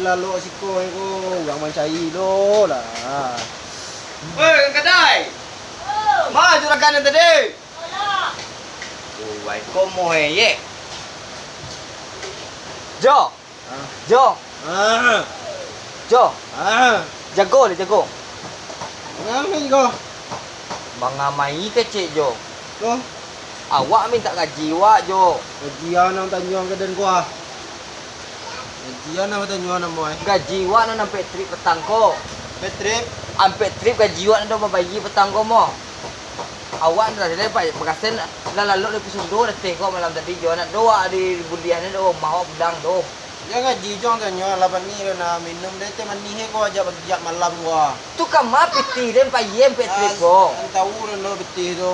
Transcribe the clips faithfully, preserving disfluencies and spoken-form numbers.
Lalok siko ko, urang mancari lo lah. Woi, Kadai! Ma juragan nan tadi? Wai, ko moe ye. Jo. Ah. Jo. Ah. Jo. Ah. Jago le, jago. Mangamai ko? Mangamai kecek, Jo. Ko? Awak mintak gaji wak, Jo. Gaji a nan tanyo ka den ko ah. Gaji a nan tanyo nan moe. Gaji wak nan ampek trip patang ko. Ampek trip? Ampek trip gaji wak nan ado babayia patang ko mo. Awak nan tadi pa-, pakasen lah lalok dari Pisundo dateh ko malam tadi, Jo. Nak do wak di buliah ni do, rumah wak pulang do. Jan gaji jo tanyo, lah bani do nak minum deh teh manih ko, ajak bagiak malam ko. Tu kama pitih den payah ampek trip ko. An tau den do pitih tu.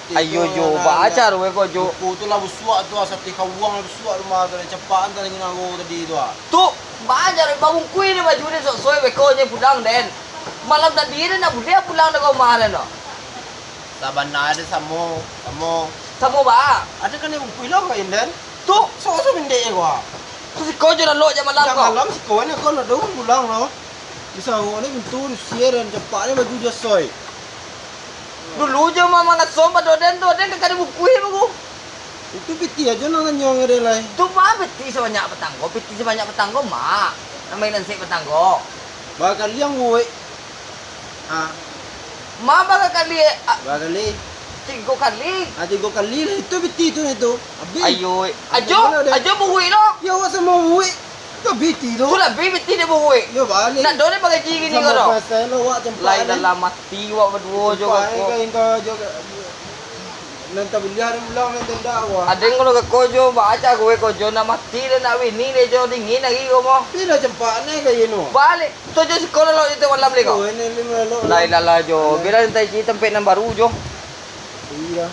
Pitih Ayo tu jo, nak, baa nak caro ko jo. Buku tu lah busuak tu, ah, satih kawang lah busuak rumah tu, capak an tadi nago tadi tu, ah. Tu, baa caro babungkuih ni baju ni sok-sok beko je pulang den. Malam tadi ni nak buliah pulang dari rumah den tu. Sabana ado samo, samo. Samo baa? Ado kan yang bungkuih lah kain den. Tu. Sok-sok mindek je ko, ah. Tu siko jo lalok jak malam ko. Jak malam siko ni ko nak daun pulang lo. Bisa awak ni pintu diusia dan capak ni baju jasoi. Dulu jo mama ngasom pado den tu, den kakak dibungkuih baru. Itu pitih ajo nan tanyo ngadai lai. Tu ma pitih sabanyak patang ko, pitih sabanyak patang ko ma. Nan main ansek patang ko. Bakali yang buik. Ha. Ma bakali, a- Bakali. Tigo kali. Ha, tigo kali lah itu pitih tu itu. Habis. Ayo, ajo, ajo buik lo. Ya awak samo buik. Ka biti tu. Tu lah bi biti dia buik. Yo balik. Nak do ni bagaji gini ko do. Pasal lo wak tempat. Lai dalam mati wak baduo jo ko. Tempat ko ingka jo ka-, nan tak boleh ada ulang nan tendak wak. Ada yang kalau ko jo baca gue ko jo nak mati dia nak wini dia jo dingin lagi ko mo. Bila cempak ni kayak no. Balik. Tu jo sekolah lo itu malam ni ko. Oh, ini lima lo. Lai dalam jo. Bila nanti cik tempat nan baru jo. Iya.